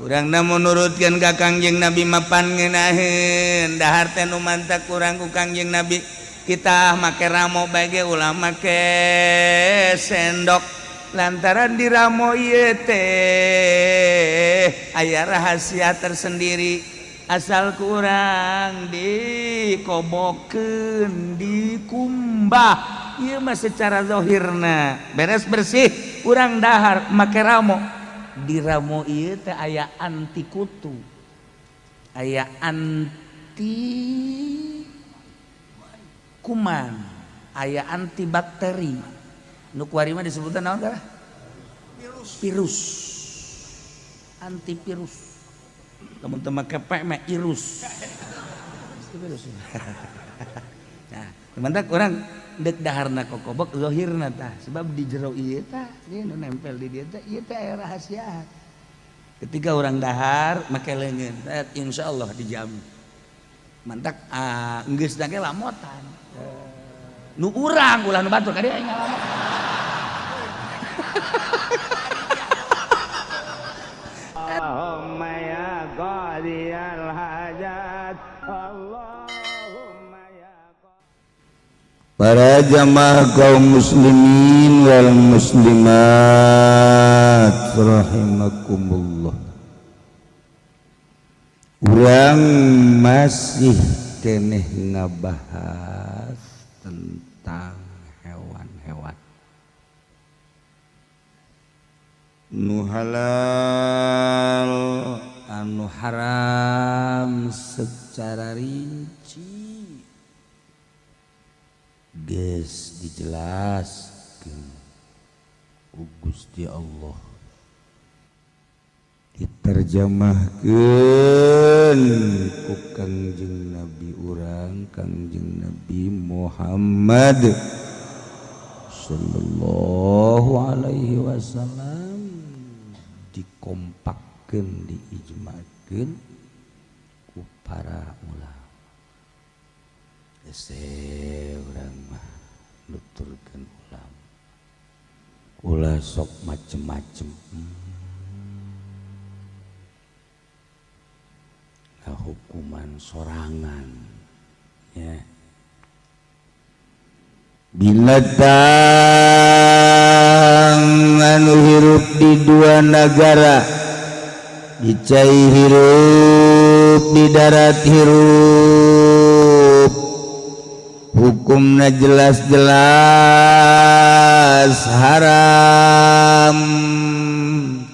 Urang na menurutkan ka Kangjeng Nabi mapan ngeunaheun dahar teh nu mantak kurang ku Kangjeng Nabi. Kita make ramo bae ge ulah make sendok, lantaran di ramo ieu teh aya rahasia tersendiri. Asal kurang dikobokeun, dikumbah, ieu mah secara zahirna beres bersih. Urang dahar make ramo, di ramo ieu teh aya anti kutu, aya anti kuman, aya antibakteri. Nu kuari mah disebutna naon kah? Virus, antivirus. Lamun teu make P mah irus, virus. Nah, mantak urang dek daharna kokobok zahirna tah, sebab di jero ieu tah, ieu nu nempel di dieu teh, ieu teh aya rahasia. Ketika orang dahar make leungeun, insyaallah dijamin. Mantak ah, geus ge lamotan nu urang, ulah nu batur ka dieu aing ngalamotan. Allahumma ya qadiyal hajat, Allahumma ya. Para jamaah kaum muslimin wal muslimat rahimakumullah, urang masih keneh ngabahas tentang hewan-hewan nu halal anu haram secara rinci geus dijelaskeun ku Gusti Allah, diterjemahkeun ku Kangjeng Nabi urang, Kangjeng Nabi Muhammad sallallahu alaihi wasallam, dikompakkeun, diijmakeun ku para ulama. Ese urang mah nuturkeun ulama, ulah sok macem-macem. Nah, hukuman sorangan ya binatang anu hirup di dua negara, di cai hirup, di darat hirup, hukumna jelas-jelas haram.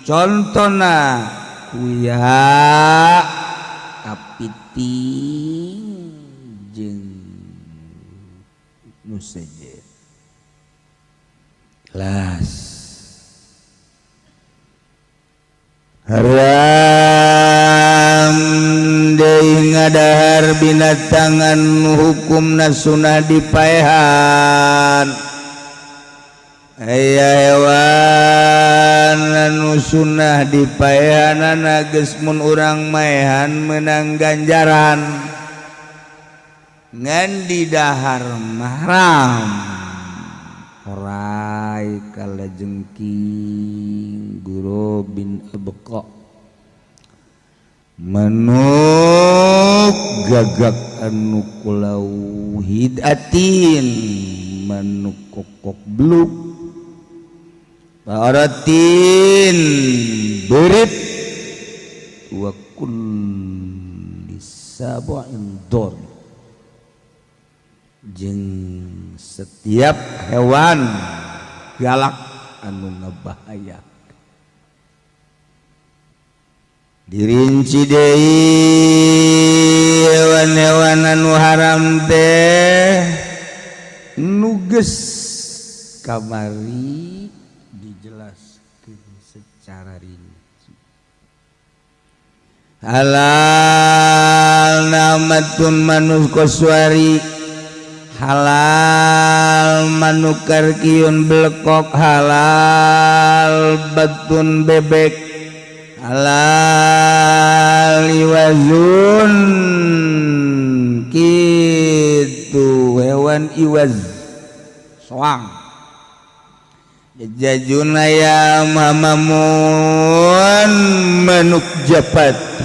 Contohna kuya, kapiting jeung nu sejen. Jelas haram deui ngadahar binatang anu hukumna sunah dipaehan. Aya hewan anu sunah dipaehanana geus mun urang maehan menang ganjaran, ngan di dahar mahram: orai, kalajengking, gurobin abqa, manuk gagak anu kulau hidatin, manuk kokok bluk, baratin, berit, wa kulli sab'in dor, jeung setiap hewan galak anu ngebahaya. Dirinci deui hewan-hewan anu haram teh nu geus kamari dijelaskeun secara rinci. Halal namatun manuk koswari, halal manuk karkiun belekok, halal batun bebek, halal iwazun kitu hewan iwaz soang. Jajun ayam hamamun manuk japati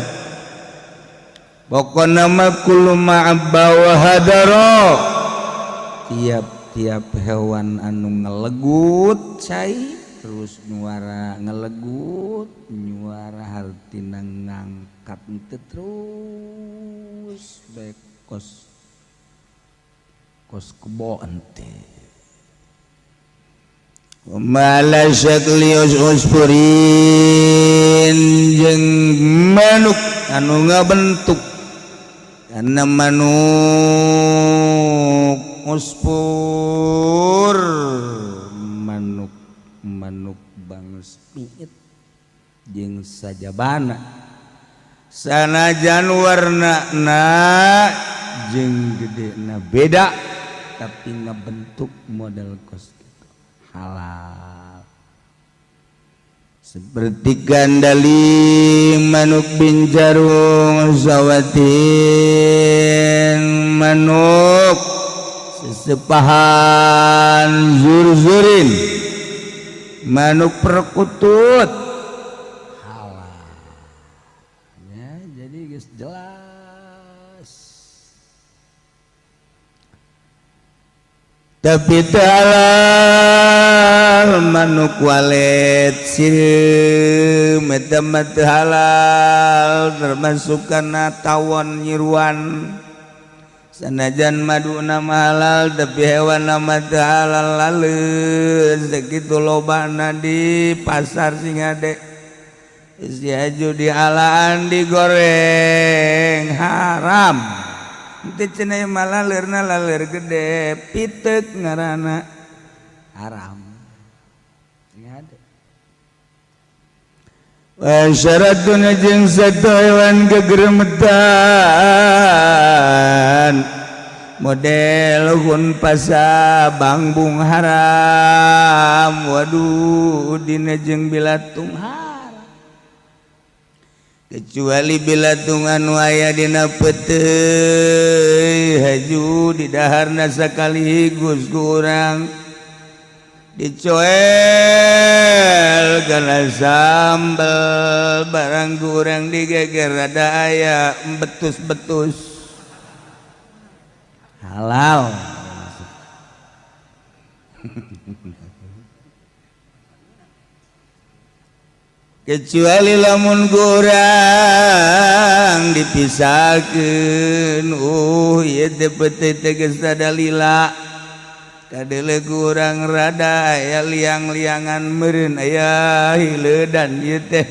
pokona mah kullu ma abba wa hadara tiap-tiap hewan anu ngelegut cai terus nyuara ngelegut nyuara hartina ngangkat teu terus bae kos kos kebo ente mala syakli uspurin jeung manuk anu ngabentuk karena manuk uspur manuk manuk bangs piit jeung sajabana sanajan warnana jeung gedena beda tapi ngabentuk model kos halal seperti gandali manuk binjarung sawatin manuk sesepahan zurzurin manuk perkutut halal ya, jadi geus jelas tapi halal manuk walet sireum eta mah teu halal termasuk kana tawon nyiruan sanajan maduna mah halal tapi hewan mah teu halal laleus sakitu lobana di pasar sing ade geus diaju dialaan digoreng haram. Teu cenah mah laleurna laleur gede piteuk ngaranna haram. Wa syaratun jeung satu hewan gegeremetan model hun pasa bangbung haram waduh dina jeung bilatung haram kecuali bilatung anu aya dina peuteuy haju di daharna sakaligus kurang dicoel karena sambel barang kurang digeger rada aya betus-betus halal. Kecuali lamun kurang dipisahkeun ieu teh peuteuy teh geus rada lila kadele kurang rada aya liang-liangan meureun aya hileudan ieu teh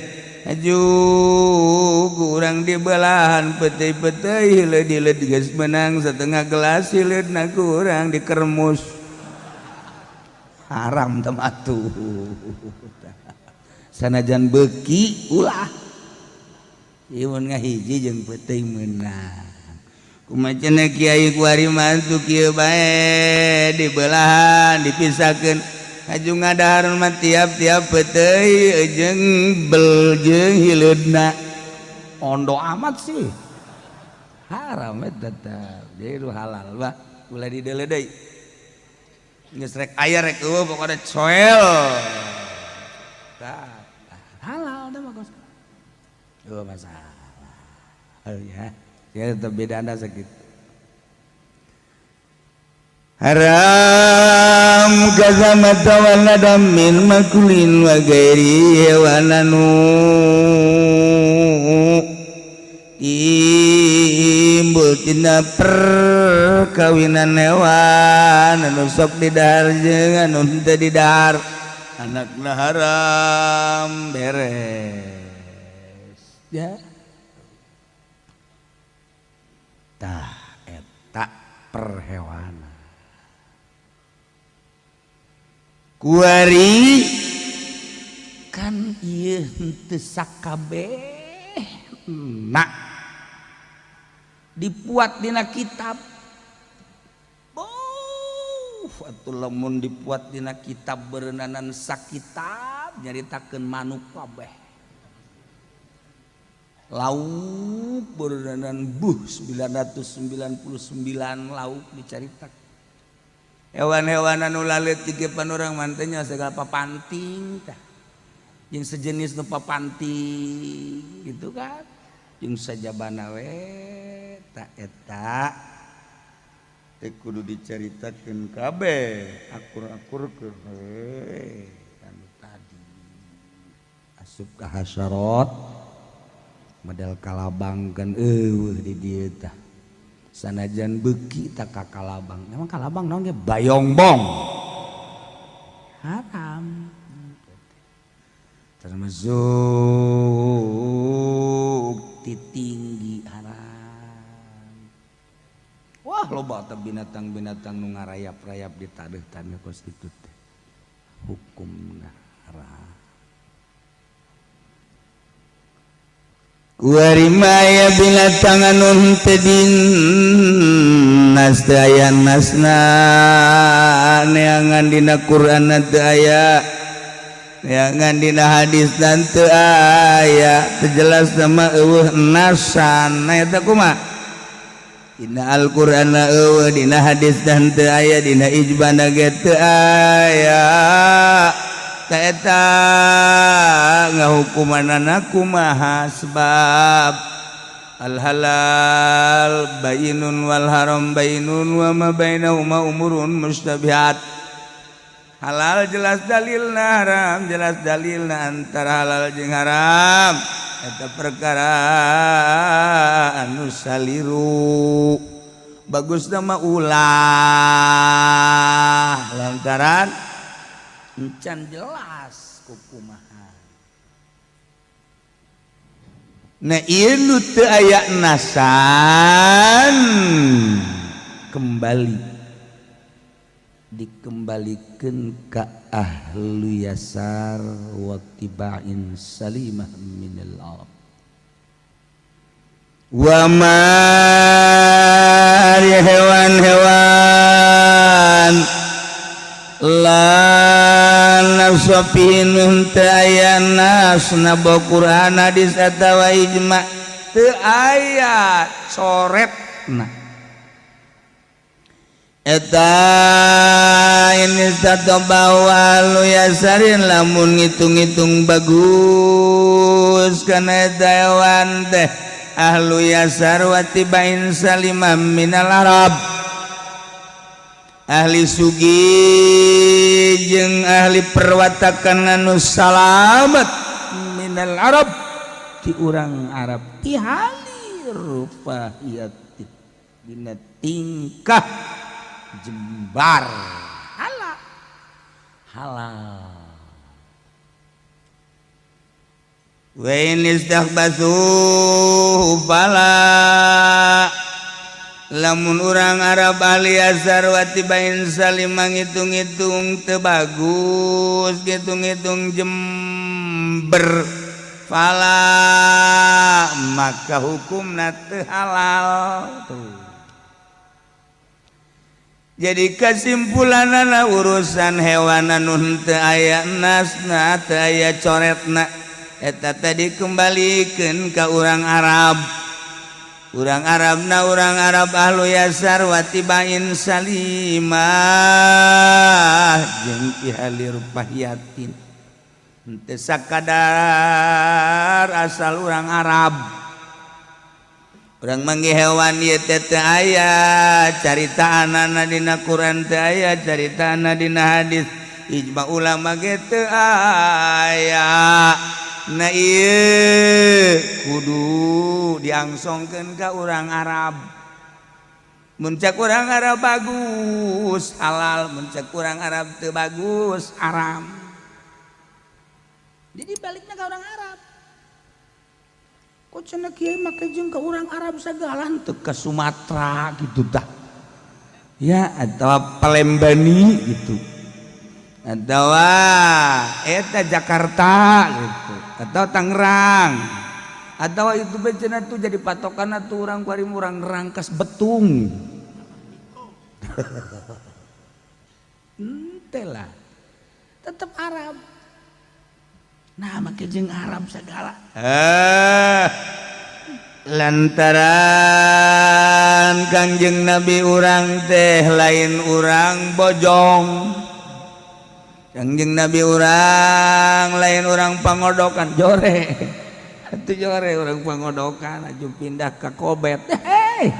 aju kurang dibelahan peuteuy-peuteuy hileud hileud geus meunang setengah gelas hileudna kurang dikermus haram teh atuh sanajan beuki ulah ieu mun ngahiji jeung peuteuy meunang kumaha cenah kiai kuari mah atuh kieu bae dibelahan dipisahkeun haju ngadahar mah tiap-tiap peuteuy jeung bel jeung hileudna ondo amat sih haram eta teh jadi halal bah ulah dideuleu deui geus rek aya rek eueuh pokona coel tah halal teh mah kos eueuh masalah ya. Ya tetap beda anda sakit haram kazamata waladam min makulin wa gairi hewananu timbul tina perkawinan hewan anu sok didahar jeung anu henteu didahar anakna haram beres ya. Tah eta perhewanan kuari kan ieu henteu sakabeh na dipuat dina kitab. Oh, atuh lamun dipuat dina kitab beureunanan sakitab nyaritakeun manuk kabeh lauk beureunanan buh 999 lauk dicaritakeun. Hewan-hewan anu laletik ge pan urang mah teh nya segala papanting tah. Jeung sejenis nu papanting gitu kan. Jeung sajabana we ta eta teh kudu dicaritakeun kabeh akur-akurkeun we anu tadi. Asup ka hasyarat model kalabang kan eueuh di dieu tah. Sanajan beuki tak ka kalabang. Emang kalabang naon ge bayongbong. Haram. Termasuk titinggi haram. Wah loba teh binatang-binatang nu ngarayap-rayap di taneuh-taneuh kos kitu teh. Hukumna haram. Warimaya binatang anu teu dinas teu aya nasna neangan dina Quran teu aya neangan dina hadis dan teu aya teu jelas sama eueuh nasan. Nah eta kumaha dina Al-Qur'an eueuh, dina hadis dan teu aya, dina ijma ge teu aya. Eta ngahukumanana kumaha sebab al halal bayinun wal haram bayinun wa ma bainahuma umurun mustabihat. Halal jelas dalilna, haram jelas dalilna, antara halal jeung haram eta perkara anu saliru. Bagusna mah ulah lantaran encan jelas kukumaha. Nah ieu nu teu aya nasan kembali dikembalikeun ka ahlu yasar wa tiba'in salimah minal arab. Wa ma hewan-hewan la nafsafihi teu aya nasna bawa Quran hadis atawa ijma teu aya coretna eta ini tatobawa yasarin lamun ngitung-ngitung bagus kana eta hewan teh ahlu yasar wa tibain salimam minal arab ahli sugi jeung ahli perwatakan anu salamet minal arab ti urang Arab ti hali rufahiyati dina tingkah jembar halal halal wa in istakhbathu fala lamun urang Arab ahli azhar wa tibain salim ngitung-ngitung teu bagus ngitung-ngitung jember fala maka hukumna teu halal tuh. Jadi kesimpulanana urusan hewan anu teu aya nasna teu aya coretna eta tadi kembalikeun ka urang Arab. Urang Arabna urang Arab ahlu yasar wa tibain salimah jeung pihalir pahiatin henteu sakadar asal urang Arab. Urang manggih hewan ieu teh teu aya caritaanana dina Quran teu aya caritaanana dina hadis ijma ulama ge teu aya. Nah ieu kudu diangsongkeun ka urang Arab. Mun cek urang Arab bagus halal, mun cek urang Arab teu bagus haram. Jadi baliknya ke orang Arab. Kok cenah kiai make jeung ka urang Arab sagala teu ke Sumatera gitu tah. Ya atau Palembani gitu. Atau eta Jakarta gitu atau Tangerang atau itu bencana tuh jadi patokan tuh orang kuari urang Rangkas Betung. Ente lah tetap Arab. Nah make jeung Arab segala lantaran Lantaran Kangjeng Nabi urang teh lain urang Bojong, Kangjeng Nabi urang lain urang Pangodokan. Jore itu, jore urang Pangodokan aju pindah ke Kobet. Hey,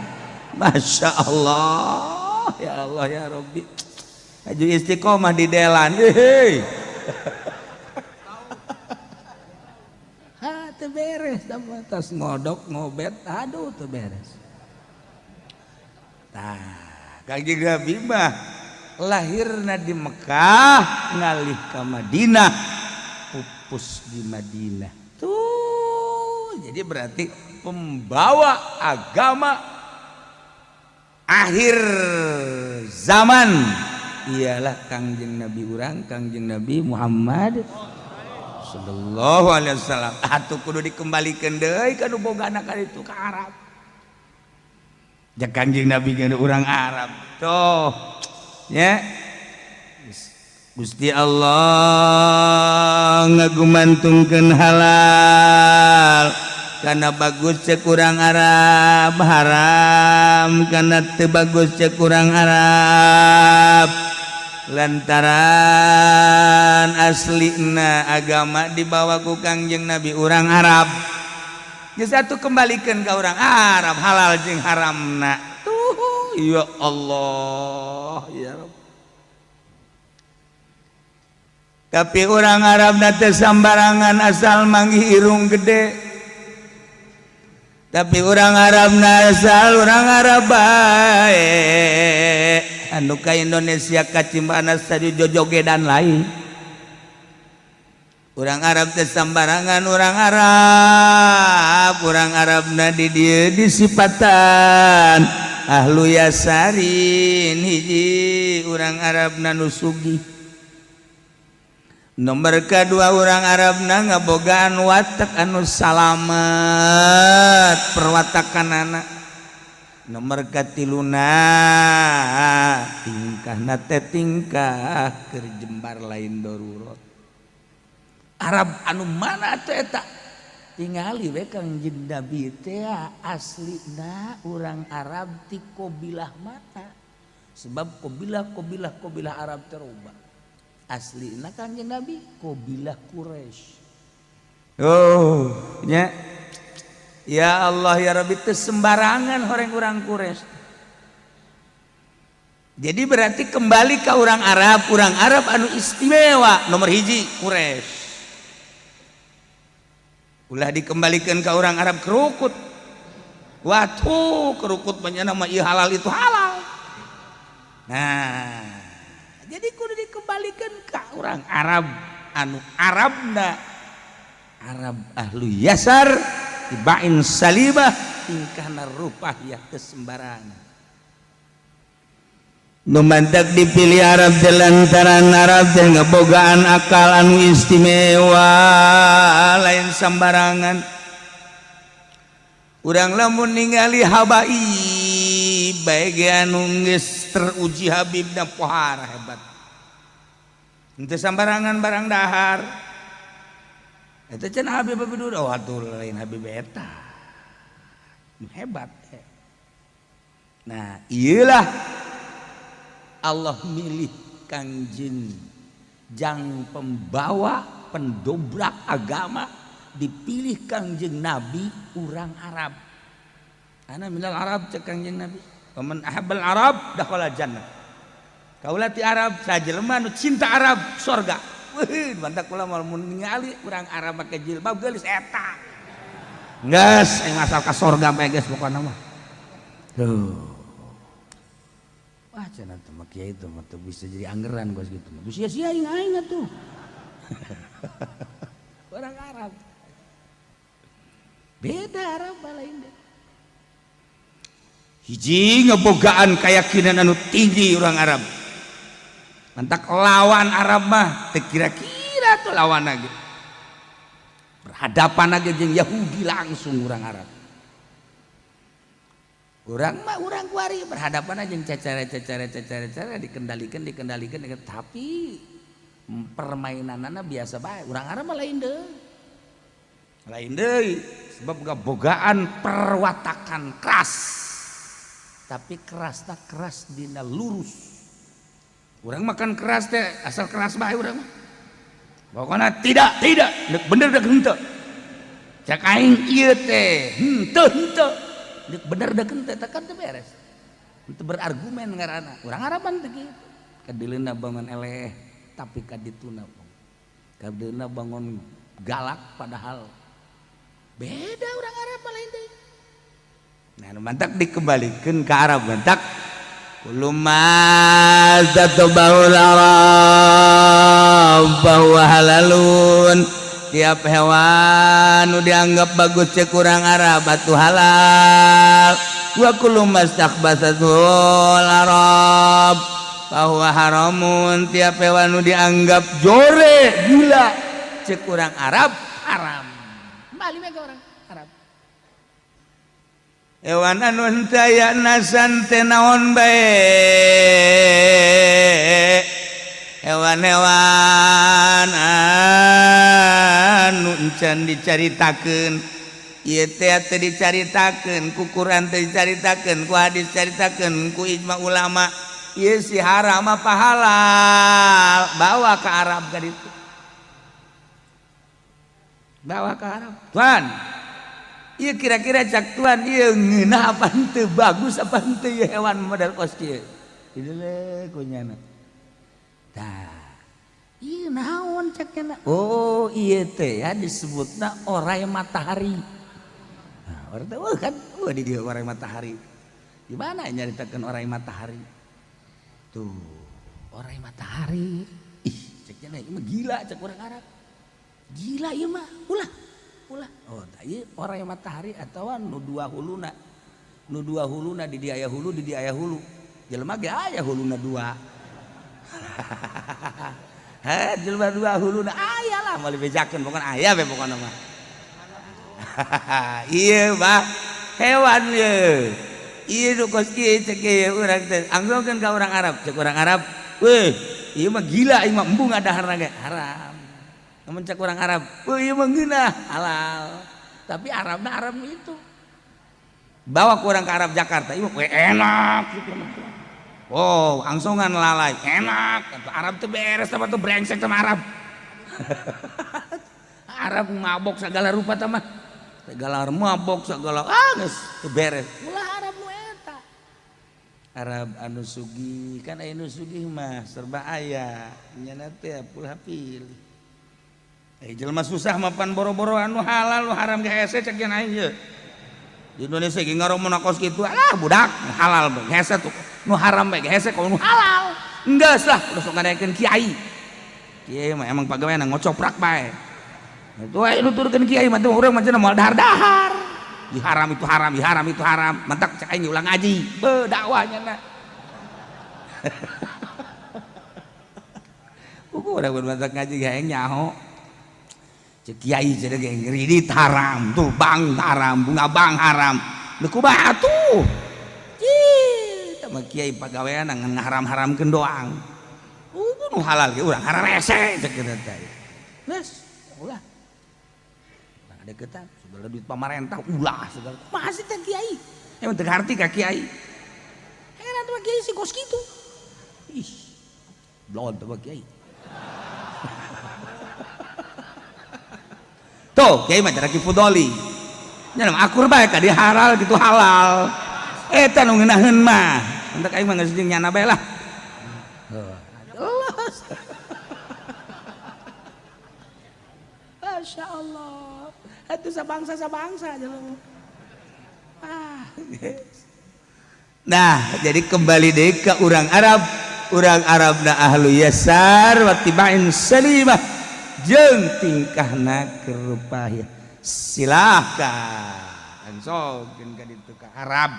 Masya Allah, ya Allah, ya Robbi, aju istiqomah di Delan. Hei, ha, teu beres tas ngodok ngobet, aduh, teu beres. Tah, Kangjeng Nabi mah lahirna di Mekah, ngalih ke Madinah, pupus di Madinah tuh. Jadi berarti pembawa agama akhir zaman ialah Kangjeng Nabi urang, Kangjeng Nabi Muhammad sallallahu alaihi wasallam. Atuh kudu dikembalikan deui ka nu boga anak itu, ke Arab. Ja Kangjeng Nabi ge urang Arab tuh ya. Gusti Allah ngagumantungkeun halal karena bagus cek urang Arab, haram karena teu bagus cek urang Arab, lantaran aslina agama dibawa ku Kangjeng Nabi urang Arab. Geus atuh, kembalikan ke orang Arab halal jeung haramna tuh. Ya Allah, ya Rabb. Tapi orang Arab teh sambarangan asal manggih irung gede. Tapi orang Arab asal orang Arab bae. Anu ka Indonesia kacimbana tadi jojogedan lain. Orang Arab teh sambarangan orang Arab. Orang Arab na di dieu disipatan ahlu yasarin. Hiji, orang Arab na nu sugih. Nomor kedua, orang Arab na ngabogaan watak anu salamet perwatakan anak. Nomor katiluna, tingkah teh tingkah keur jembar, lain darurat. Arab anu mana tuh eta? Tingali we Kangjeng Nabi teh aslina urang Arab ti qabilah mana, sebab qabilah qabilah qabilah Arab terubah. Aslina Kangjeng Nabi qabilah Quraisy. Oh nya, ya Allah, ya Rabbi, teu sembarangan orang orang Quraisy. Jadi berarti kembali ke orang Arab, orang Arab anu istimewa nomor hiji Quraisy. Ulah dikembalikan ke orang Arab Kerukut. Watu Kerukut banyak nama, iya, halal itu halal. Nah, jadi kudu dikembalikan ke orang Arab anu Arabna Arab ahlu yasar tibain salibah, tingkahna rupah ya kesembarangan. Nu mantak dipilih Arab teh lantaran Arab teh ngebogaan akal anu istimewa, lain sembarangan. Urang lamun ningali habaib bae anu geus teruji habibna, pohara hebat. Henteu sembarangan barang dahar eta cenah Habib Habib dulu. Oh, atuh lain Habib eta nu hebat. Nah, iyalah Allah milih Kangjeng jang pembawa pendobrak agama, dipilih Kangjeng Nabi urang Arab. Ana minal Arab cek Kangjeng Nabi. Waman ahabbal Arab dakhala jannah. Kaula ti Arab, sajelema nu cinta Arab sorga. Wih, mantap. Kula mau ningali urang Arab make jilbab geulis, eta geus aing masal ka sorga bae geus pokona mah. Tuh. Wah, cenah teh mah kiai itu mah teu bisa jadi anggeran gos gitu mah. Sia-sia aing aing atuh. Orang Arab. Beda Arab lain deh. Hiji, ngebogaan keyakinan anu tinggi orang Arab. Mantak lawan Arab mah teu kira-kira tuh lawan lagi. Berhadapan lagi jeung Yahudi langsung orang Arab. Urang mah urang kuari berhadapan aja cacara cacara cacara cacara, dikendalikan dikendalikan, tapi permainanana biasa bae. Urang Arab mah lain deui, lain deui, sebab bogaan perwatakan keras. Tapi kerasna keras dina lurus. Urang makan keras teh asal keras bae urang mah. Pokona tidak dek bener dek henteu. Cak aing ieu teh henteu henteu. Dek bener dek henteu teh kan teu beres. Henteu berargumen ngaranna. Urang Araban teh kitu. Kadileuna bangun eleh tapi kadituna. Kadileuna bangun galak padahal beda orang Arab lain teh. Nah, mantak dikembalikan ke Arab mantak kuluma tatba'ul Arab bahwa halalun, tiap hewan nu dianggap bagus cek urang Arab atuh halal, wa kullu mastakhbathatul Arab bahwa haramun, tiap hewan nu dianggap jore gila cek urang Arab haram. Kembali ke orang Arab. Hewan anu henteu aya nasan teh naon bae, hewan-hewan anu encan dicaritakeun ieu teh teu dicaritakeun ku Quran, teu dicaritakeun ku hadis, caritakeun ku ijma ulama, ieu si haram apa halal, bawa ke Arab ka ditu, bawa ke Arab. Tuan, iya kira-kira cak tuan iya ngeunah apa henteu, bagus apa henteu ieu hewan model kos kieu. Didelek ku nyana. Tah, ieu naon cak nyana? Oh, ieu teh ya disebutna orai matahari. Nah, orang teh wah kan, wah di dieu orai matahari. Di mana nyaritakeun orai matahari? Tuh, orai matahari. Ih, cek nyana ieu mah gila cek urang Arab. Gila ieu mah, ulah. Ulah. Oh, tah ieu orai matahari atawa nu dua huluna. Nu dua huluna di dieu aya hulu, di dieu aya hulu. Jelema ge aya huluna dua. Heh, jelema dua huluna aya lah moal dibejakeun pokona aya we pokona mah. Ieu bah hewan ieu. Ieu nu kos kieu cek ieu urang teh anggokeun ka urang Arab, cek urang Arab, "Weh, ieu mah gila, ieu mah embung adaharna ge haram." Namun cek orang Arab, "Wah, ieu mah ngeunah, halal." Tapi Arabna Arab itu. Bawa ku urang ke Arab Jakarta, ieu mah enak gitu. Oh, angsongan lalai, enak. Arab tuh beres sama tuh brengsek sama Arab. Arab mabok segala rupa tah mah. Segala mabok segala ah geus teu beres. Ulah Arab nu eta. Arab anu sugih, kan aya nu sugih mah serba aya. Nyana teh ulah pilih. Jelema susah mapan boro-boro anu halal nu haram ge hese cek aing ieu. Di Indonesia ge ngaromona kos kitu, ah budak halal bae hese tuh, nu haram bae hese kalau nu halal. Enggeus lah, udah sok ngadaekeun kiai. Kiai mah emang pagawean ngocoprak bae. Itu aya nuturkeun kiai mah teh urang mah cenah moal dahar-dahar. Di haram itu haram, di haram itu haram. Mantak cek aing ulang ngaji. Beuh dakwahnya na. Kuku urang mantak ngaji ge aing nyaho. Cek kiai cenah ge kredit haram tuh, bank haram, bunga bank haram. Leuh kumaha atuh? Ih, tah mah kiai pagawean ngan ngaharam-haramkeun doang. Nu halal ge urang hararese cek kitu teh. Geus, ulah. Urang deukeutan segala duit pamarentah ulah segala. Kumaha sih teh kiai? Emang teu ngarti ka kiai. Heran tuh kiai si kos kitu. Ih, blon tuh kiai. Tuh, kiai mah cara Fudoli. Nya akur bae ka di halal gitu halal. Eta nu ngeunaheun mah. Entek aing mah geus jeung nyana bae lah. Allah. Masya Allah. Atuh sabangsa-sabangsa jelema. Ah. Nah, jadi kembali deui ka urang Arab. Urang Arabna ahlu yasar wa tiba'in salimah. Jeung tingkahna kerupah silahkan langsung ka ditu ka Arab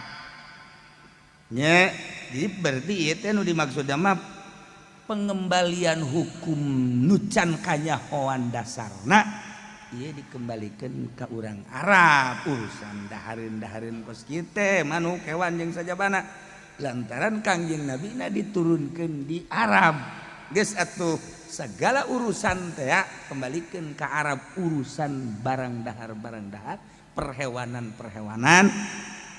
nya. Jadi berarti ieu teh nu dimaksud mah pengembalian hukum nu can kanyahoan dasarna ieu dikembalikan ke urang Arab urusan dahareun-dahareun kos kieu teh manuk hewan jeung sajabana lantaran Kangjeng Nabi na diturunkeun di Arab geus atuh segala urusan teh kembalikan ke Arab urusan barang dahar perhewanan perhewanan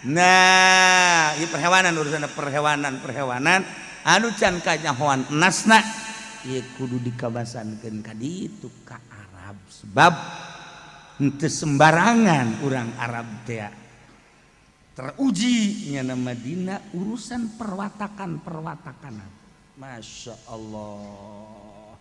Nah, ieu perhewanan urusan perhewanan anu can kanyahoan nasna ieu kudu dikabasankeun ka ditu ka Arab sebab henteu sembarangan urang Arab teh teruji nya Madinah urusan perwatakan-perwatakanan. Masya Allah.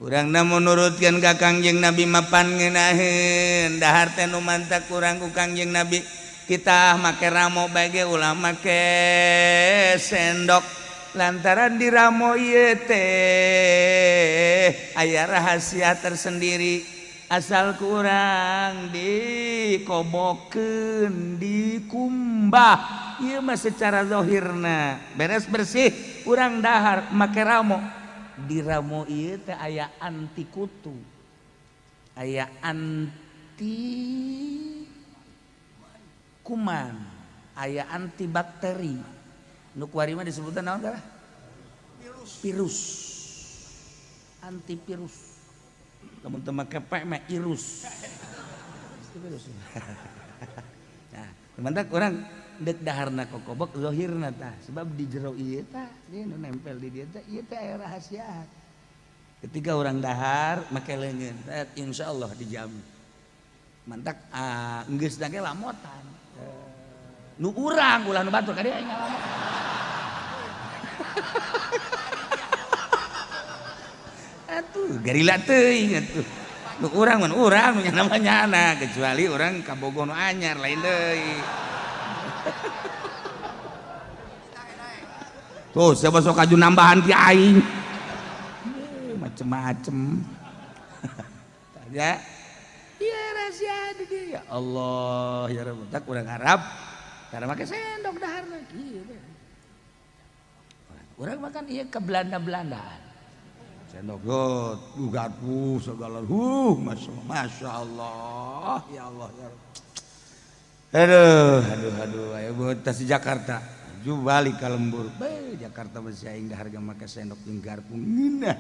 Urang na menurutkan ka Kangjeng Nabi mapan ngeunaheun dahar teh nu mantak urang ku Kangjeng Nabi kita make ramo bae ge ulah make sendok lantaran di ramo ieu teh aya rahasia tersendiri asal kurang dikobokeun dikumbah ieu mah secara zahirna beres bersih urang dahar make ramo di ramo ieu teh aya anti kutu aya anti kuman aya antibakteri nu kuari mah disebutna naon teh virus antivirus lamun teu make pek mah irus. Nah, mantak urang deuk daharna kokobok zahirna tah sebab di jero ieu tah ieu nu nempel di dieu teh ieu teh aya rahasia. Ketika urang dahar make leungeun insyaallah dijamin. Mantak geus da ge lamotan. Nu urang ulah nu batur ka dieu aing ngalamot. Atuh garila teuing atuh. Nu urang mun urang nu nyana mah nyana kecuali urang kabogoh nu anyar lain deui. Tuh siapa sok aju nambahan ti aing. Macem-macem. Ya. Iya rahasia di dia. Ya Allah ya Rabb. Tak urang Arab karena make sendok daharna kieu. Urang makan ieu ke Belanda-Belandaan. Sendok got, garpu segala masya Allah, ya Allah ya Rabb. Aduh, aduh, aduh, ayo buat di Jakarta, ju balik ke lembur, be Jakarta masih aing harga make sendok jeung garpu ngeunah.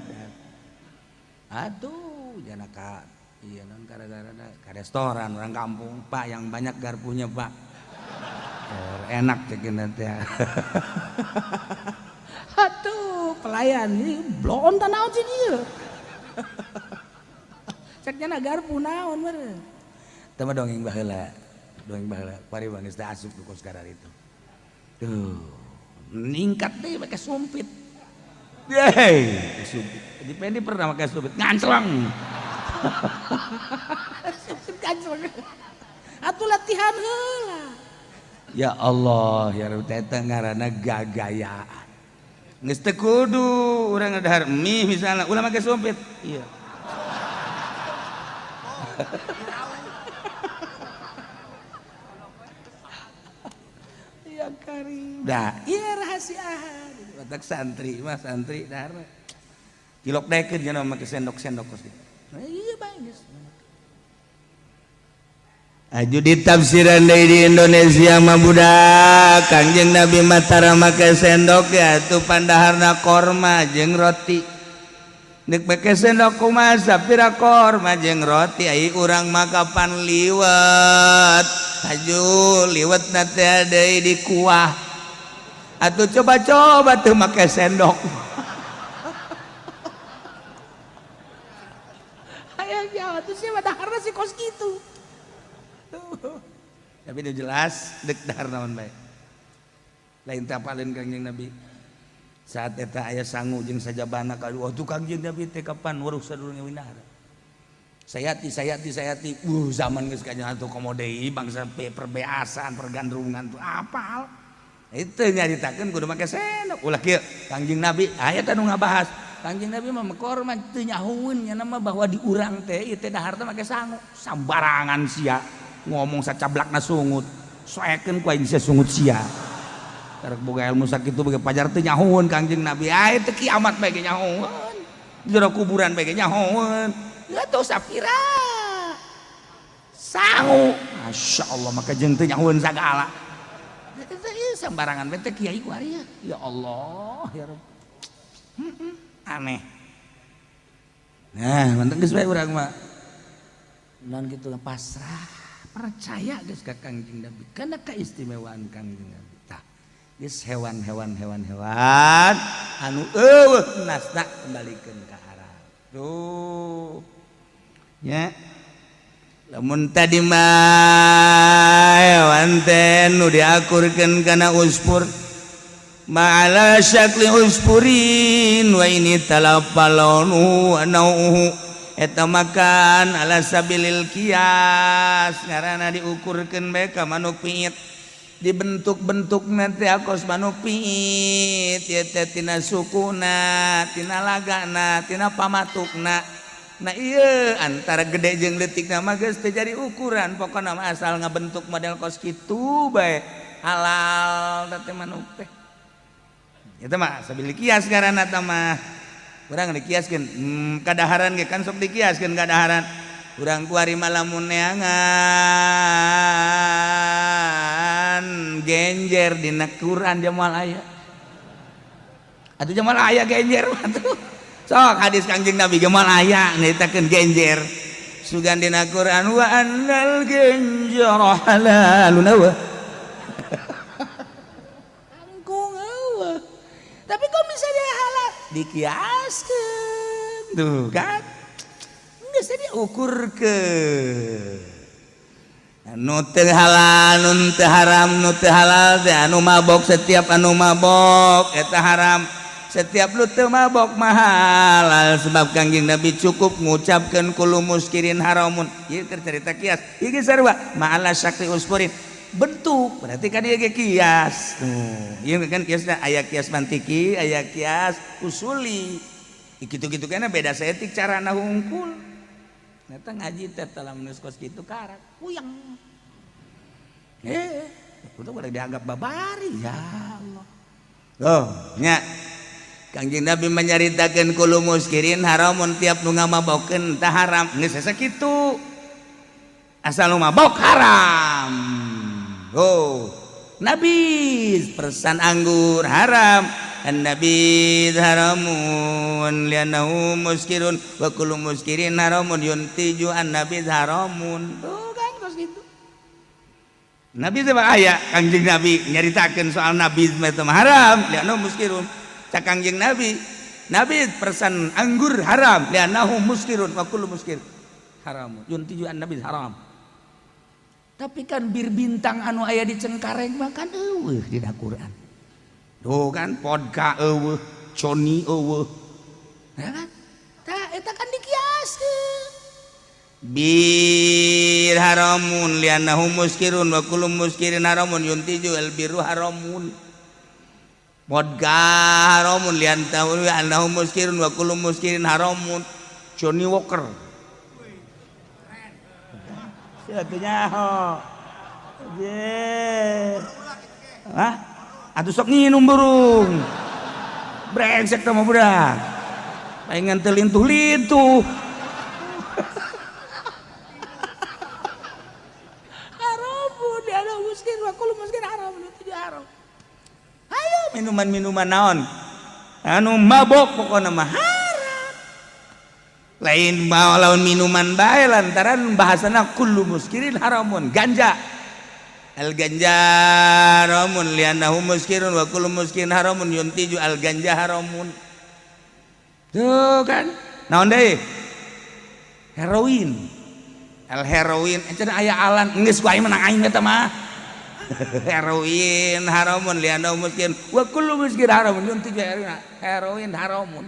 Aduh, jana ka, iya non gara-gara ka restoran orang kampung, Pak yang banyak garpunya Pak, enak cekin nanti. Atuh pelayan ini blon ta naon sih ieu. Cek nya garpu naon meureun. Teh mah dongeng baheula. Dongeng baheula pari bang geus teh asup ku kos karar itu. Tuh, ningkat deui make sumpit. Yeay, sumpit. Di Pendi pernah make sumpit ngancleng. Sumpit ngancleng. Atuh latihan heula. Ya Allah, ya Rabb teh ngaranna gagayaan. Geus teu kudu urang dahar mie misalnya ulah make sumpit. Iya. Ya karim. Dah, iya rahasia. Batak santri mah santri dahar. Cilok daekeun cenah make sendok-sendok kos kitu. Nah, iya bae geus. Aju ditafsiran deui di Indonesia mah budak Kangjeng Nabi matara make sendok ya tuh pandaharna korma jeung roti. Nek make sendok kumaha sapira korma jeung roti ai urang mah kapan liwet. Aju liwetna teh deui di kuah. Atuh coba-coba tuh make sendok. Hayang jawab tuh sia daharna si kos kitu. Tapi itu jelas dek dahar naon bae. Lain tapalin Kangjeng Nabi. Saat eta aya sangu jeung sajabana ka wah tuh Kangjeng Nabi teh kapan waruh sadurunge winahar. Sayati sayati sayati zaman geus kanya atuh komo deui bangsa perbeasan pergandrungan tuh apal. Itu nyaritakeun kudu make sendok. Ulah kieu Kangjeng Nabi aya teh nu ngabahas. Kangjeng Nabi mah korma teu nyahueun nya mah bahwa di urang teh ieu teh dahar teh make sangu. Sambarangan sia. Ngomong sacablakna sungut soekeun ku aing sia sungut sia karek boga ilmu sakitu boga pajar teu nyahoeun Kangjeng Nabi ae teu kiamat bae ge nyahoeun jero kuburan bae ge nyahoeun ya teu sapira sangu masyaallah maka jeung teu nyahoeun sagala ieu sambarangan bae teh kiai ku ari ya Allah ya Rabb aneh. Nah mantep geus bae urang mah non kitu pasrah. Percaya geus ka Kangjeng Nabi karena keistimewaan Kangjeng Nabi. Tah, geus hewan-hewan hewan-hewan anu eueuh nasna kembalikeun ka Arab. Tuh. Nya. Lamun tadi mah hewan teh nu diakurkeun kana uspur ma'ala syakli uspurin wa ini talafa launu wa nauhu eta makan ala sabilil kias, ngaranna diukurkeun bae ka manuk piit, dibentuk-bentuk nanti akos manuk piit ieu teh tina sukuna, tina lagana, tina pamatukna. Nah, iya, antara gede jeung leutik mah geus teu jadi ukuran, pokona mah asal ngabentuk model kos kitu bae halal teh manuk teh. Itu mah sabil kias ngaranna tah mah. Urang dikiaskeun kadaharan ge kan sok dikiaskeun kadaharan. Urang kuari mah lamun neangan genjer dina Quran jamal aya. Atuh jamal aya genjer mah tuh. Sok hadis Kangjeng Nabi gemal aya nyaritakeun genjer. Sugan dina Quran wa annal genjara halalun eueuh. Kangkung eueuh. Tapi kok bisa dia halal? Dikiaskeun. Tuh kan. Geus diukurkeun. Nu teu halal, nu teu haram, nu teu halal teh anu mabok, setiap anu mabok eta haram. Setiap lu teu mabok mah halal, sebab Kangjeng Nabi cukup ngucapkeun kullu muskirin haramun. Ieu keur cerita kias. Ieu ge sarua ma'ala syakli uspurin. Bentuk berarti kan ieu ge kias. Tuh, ieu kan kiasna aya kias mantiki, aya kias usuli. Kitu-kitu kana beda saeutik carana hungkul. Eta ngaji teh lamun geus kos kitu karak puyeng. Udah udah dianggap babari ya Allah. Oh, nya. Kangjeng Nabi menyaritakeun kullu muskirin haramun, tiap nu ngamabokeun tah haram. Geus sakitu. Asal nu mabok haram. Oh, Nabi persan anggur haram. An-nabi haramun li'annahu muskirun wa kullu muskirin haramun yuntiju an-nabi haramun. Tuh kan kos gitu. Nabi teh aya Kangjeng Nabi nyaritakeun soal nabi itu haram li'annahu muskirun. Cak Kangjeng Nabi, nabi persan anggur haram li'annahu muskirun wa kullu muskir haram yuntiju an-nabi haram. Tapi kan bir bintang anu aya di Cengkareng mah kan eueuh dina Quran. Tuh kan vodka eueuh, Johnny eueuh. Ya kan? Tah eta kan dikiaskeun. Bir haramun li'annahu muskirun wa kullu muskirin haramun yuntiju al biru haramun. Vodka haramun li'annahu muskirun wa kullu muskirin haramun. Johnny Walker. Sia teu nyaho. Ye. Hah? Atuh sok nginum burung. Brengsek teh mah budak. Palingan teu lintuh-lintuh. Haramun li'annahu muskir wa kullu muskir haram yuntiju haram. Ayo minuman-minuman naon? Anu mabok pokokna mah haram. Lain mau lawan minuman bae lantaran bahasana kullu muskirin haramun. Ganja. Al ganja haramun li'annahu muskirun wa kullu muskirin haramun yuntiju al ganja haramun. Tuh kan? Naon deui? Heroin. Al heroin cenah aya alan geus ku aing menang aing eta mah. Heroin haramun li'annahu muskirun wa kullu muskirin haramun yuntiju heroin haramun.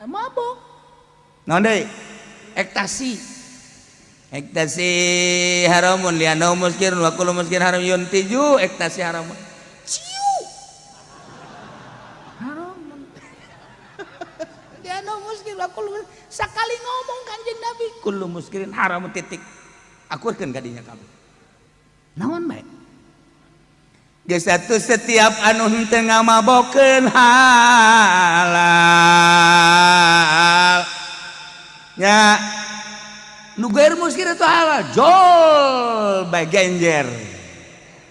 Mabok. Naon deui? Ekstasi. Ekstasi haramun li'annahu muskirun wa kullu muskirin haram yuntiju ekstasi haramun. Ciu. Haramun. Li'annahu muskir wa kullu sakali ngomong Kanjeng Nabi kullu muskirin haramun titik. Akurkeun ka dinya kabeh. Naon bae? Geus atuh setiap anu henteu ngamabokeun halal. Nya nu gair muskir itu halal jol bae genjer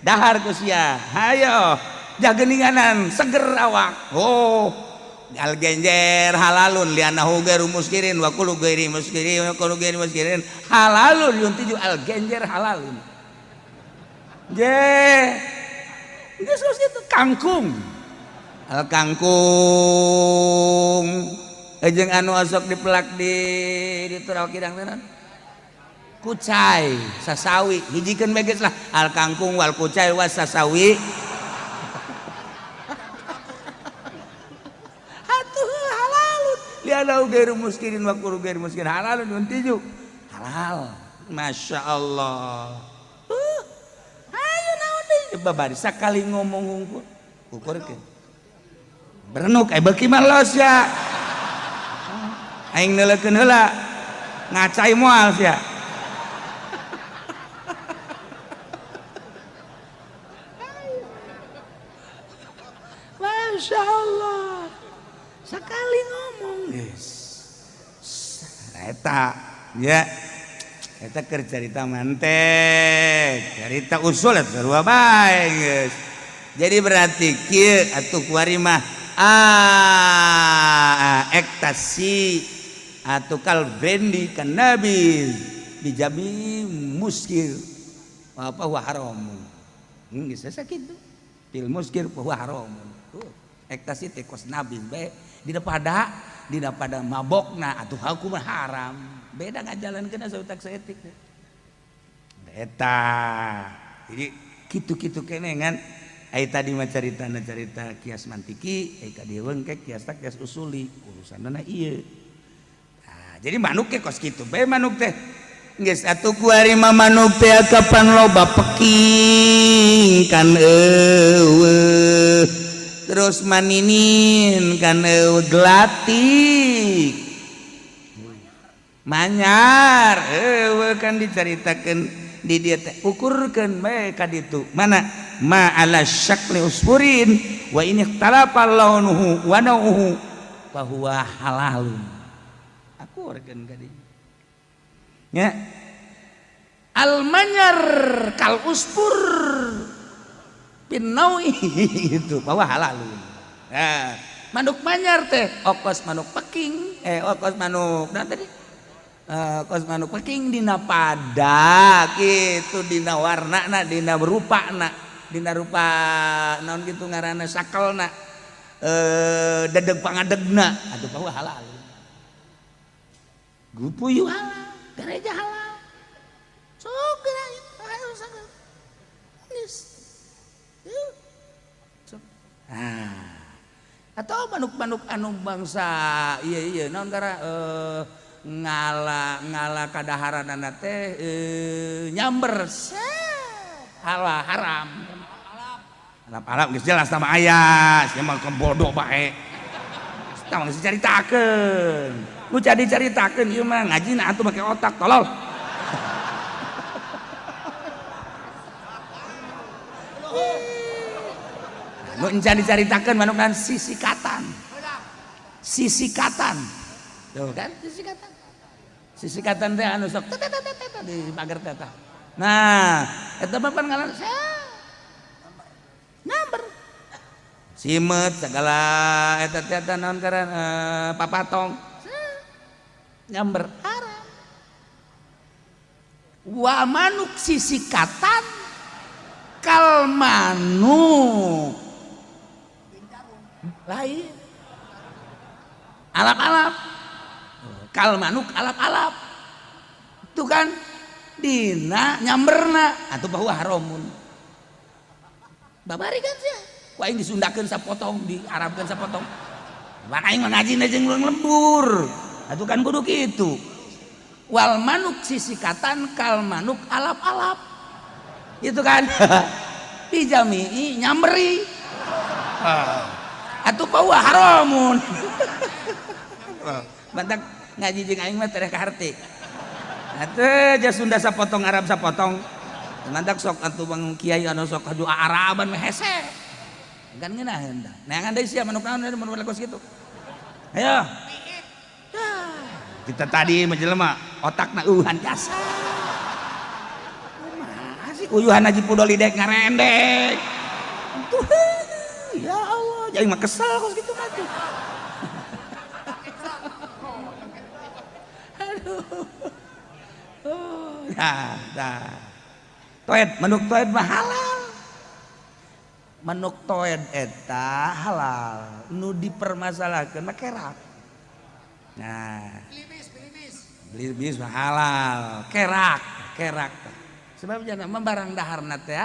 dahar ku sia, hayo jageninganan seger awak. Oh, Al genjer halalun li'annahu ghairu muskirin wa kullu ghairi muskirin wa kullu ghairi muskirin halalun yuntiju al genjer halalun. Je. Geus geus kitu kangkung. Al kangkung jeung anu osok dipelak di tural kidang teh kucai sasawi hijikeun bae geus lah al kangkung wal kucai was sasawi. Li'annahu ghairu muskirin wa kullu ghairu muskirin halalun yuntiju halal. Masya Allah. Ayo naon deui babari sakali ngomong hungkul ukurkeun berenuk beuki mah los ya aing neuleukeun heula ngacai moal sia. Masya Allah sekali ngomong geus eta ya eta keur carita mantek carita usul eta sarua bae geus. Jadi berarti kieu atuh kuari mah ektasi atau kal brandy kan nabi dijami muskir apa huwa haram geus sakitu pil muskir huwa haram. Ektasi teh kos nabi bae dina pada mabokna atuh hukum haram beda ngajalankeun sautak saeutik eta. Jadi kitu-kitu keneh ngan ai tadi mah caritana carita kias mantiki ai ka dieu wengke kias tak kias usuli urusanna ieu. Nah, jadi manuk ke kos kitu bae manuk teh geus atuh kuari mah manuk teh kapan loba peking kan eueuh terus maninin kan eueuh gelatik manyar eueuh kan dicaritakeun di dieu teh ukurkeun bae ka ditu mana ma ala syakli usfurin wa in ikhtalafa launuhu wa nauhu fa huwa halalun. Akurkeun ka dieu nya al manyar kal usfur pinawi itu bahwa halalun. Nah, manuk manyar teh okos manuk peking okos manuk nah tadi okos manuk peking dina pada gitu dina warnana dina rupana dina rupa naon kitu ngaranna sakelna dedeg pangadegna atuh bahwa halal. Gupuyuh halal, gereja halal. Sok geura ayo sagala. Geus. Nah, atau manuk-manuk anu bangsa iya iya naon gara ngala kadaharanana teh nyamber halah haram. Alap-alap geus jelas sama aya, sia mah bodoh bae. Tah geus dicaritakeun. Nu jadi caritakeun ieu mah ngajina atuh make otak tolol. Nu encan dicaritakeun manuk dan sisikatan. Sisikatan. Tuh kan sisikatan. Sisikatan teh anu sok di pagar teh tah. Nah, eta mah pan ngalan nyamber. Simet segala eta teh naon ngaran papatong. Nyamber haram. Wa manuk sisikatan kal manuk lain alap-alap kal manuk alap-alap itu kan dina nyamberna atau bahwa haramun babari kan sia ku aing disundakeun sapotong diarabkeun sapotong pan aing mah ngajina jeung lembur atuh kan kudu kitu wal manuk sisikatan kal manuk alap-alap itu kan dijamii nyamberi atuh bahwa haramun. Bantak ngaji jeung aing mah tereh kaharti. Atuh ja Sunda sapotong Arab sapotong. Mantak sok atuh bang kiai anu sok adu Araban mah hese. Kan ngeunaheun tah. Neangan deui sia manuk naon manuk kos kitu. Ayo. Kita tadi mah jelema otakna eueuhan jasa. Kumaha sih uyuhan Haji Pudoli dek ngarendek. Tuh ya Allah, jadi mah kesel kos kitu mah tuh. Oh, ya, dah. Toed, manuk toed mah halal. Manuk toed eta halal. Nu dipermasalahkeun mah kerak. Nah, belibis mah halal, kerak, kerak. Sebab jangan mah barang daharna teh.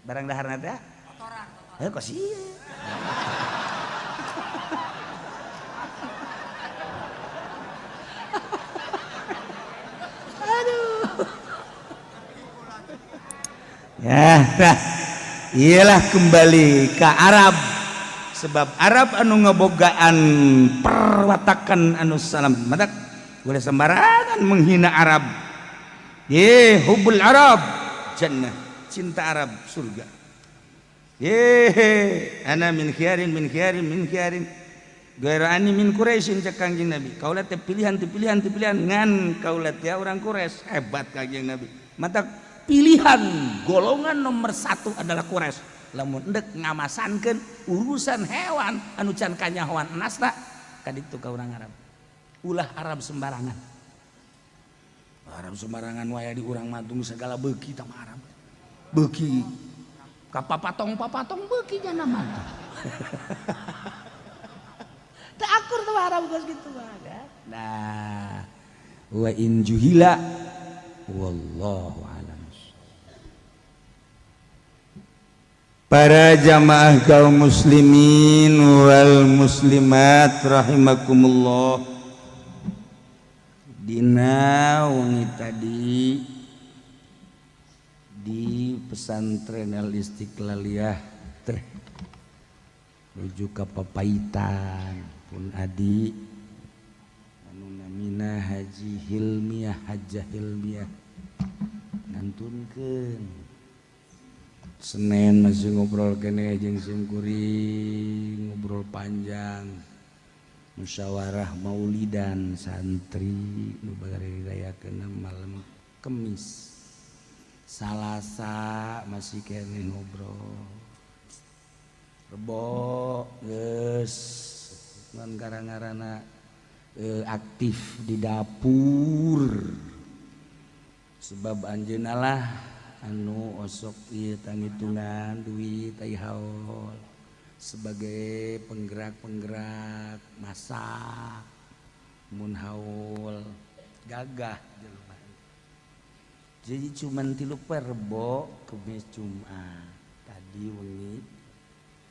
Barang daharna teh. Kotoran. Heuh kok sieun. Aduh. Ya, nah, iyalah kembali ke Arab. Sebab Arab anu ngebogaan perwatakan anu salam. Matak boleh sembarangan menghina Arab. Ye hubul Arab jannah, cinta Arab surga. Ye ana min khiyarin min khiyarin min khiyarin. Gaira ani min Quraisyin cek Kangjeng Nabi. Kaula teh pilihan teh pilihan teh pilihan ngan kaula teh urang Quraisy, hebat Kangjeng Nabi. Matak pilihan golongan nomor 1 adalah Quraisy. Lamun endek ngamasankeun urusan hewan anu can kanyahoan nasna kaditu ka urang Arab. Ulah Arab sembarangan. Arab sembarangan wae di urang matung segala beuki tah Arab. Beuki ka papatong-papatong beuki jana mah. Teu akur tuh Arab geus kitu mah. Nah, wa in juhila wallahu alam. Para jamaah kaum muslimin wal muslimat rahimakumullah. Dina wengi tadi di pesantren Al Istiqlaliyah teh menuju ka Papaitan pun adi anu namina Haji Hilmiah Hajah Hilmiah ngantunkeun Senin masih ngobrol kene jeung sim kuring, ngobrol panjang musyawarah maulidan santri nu bari dirayakeun malam Kemis. Salasa masih kene ngobrol. Rebo geus ngan gara-garana aktif di dapur. Sebab anjeunna lah anu osok ieu tanggitungan duit ai haul sebagai penggerak-penggerak masak mun haul gagah jelema. Jadi cuman 3 poe Rebo, Kemis, Jumat. Tadi wengi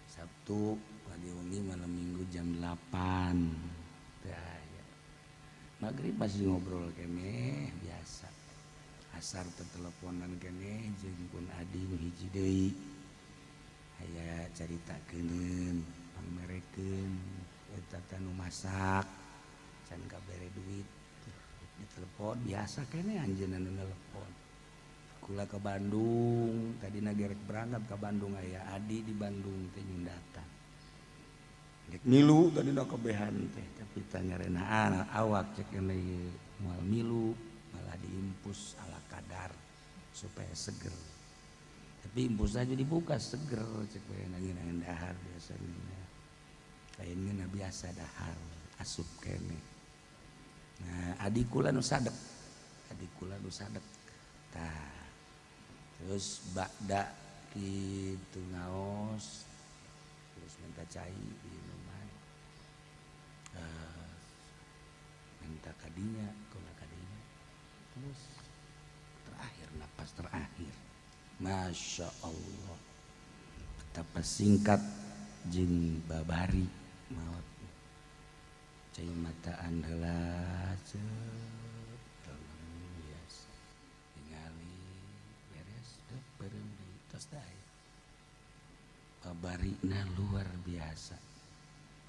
Sabtu, tadi wengi malam Minggu jam 8. Teh aya. Maghrib masih ngobrol keneh biasa. Asar teteleponan keneh jeung pun adi nu hiji deui. Aya caritakeun, pangmerekeun eta teh nu masak can kabere duit. Ditelepon biasa keneh anjeunna nu nelepon. Kula ke Bandung, tadina gerek berangkat ke Bandung aya adi di Bandung teh nyundatan. Rek milu tadina kabehan teh, tapi tanyarenaan awak cek keneh moal milu malah diimpus ala kadar supaya seger. Tapi impus aja dibuka seger cek bae nangin dahar biasanya. Lain ngeuna biasa dahar asup keneh. Nah, adi kula nu sadek. Adi kula nu sadek. Tah. Terus bakda kitu ngaos terus minta cai minuman. Minta kadinya, kula kadinya. Terus terakhir napas terakhir. Masya Allah. Betapa singkat jeung babari maot. Cai mataan heula biasa. Tingali beres deuh beureum deui tos dae. Babarina luar biasa.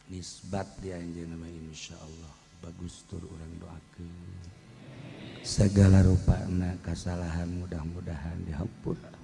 Nisbat di anjeunna mah insyaallah bagus tur urang doakeun. Segala rupana kasalahan mudah-mudahan dihampura.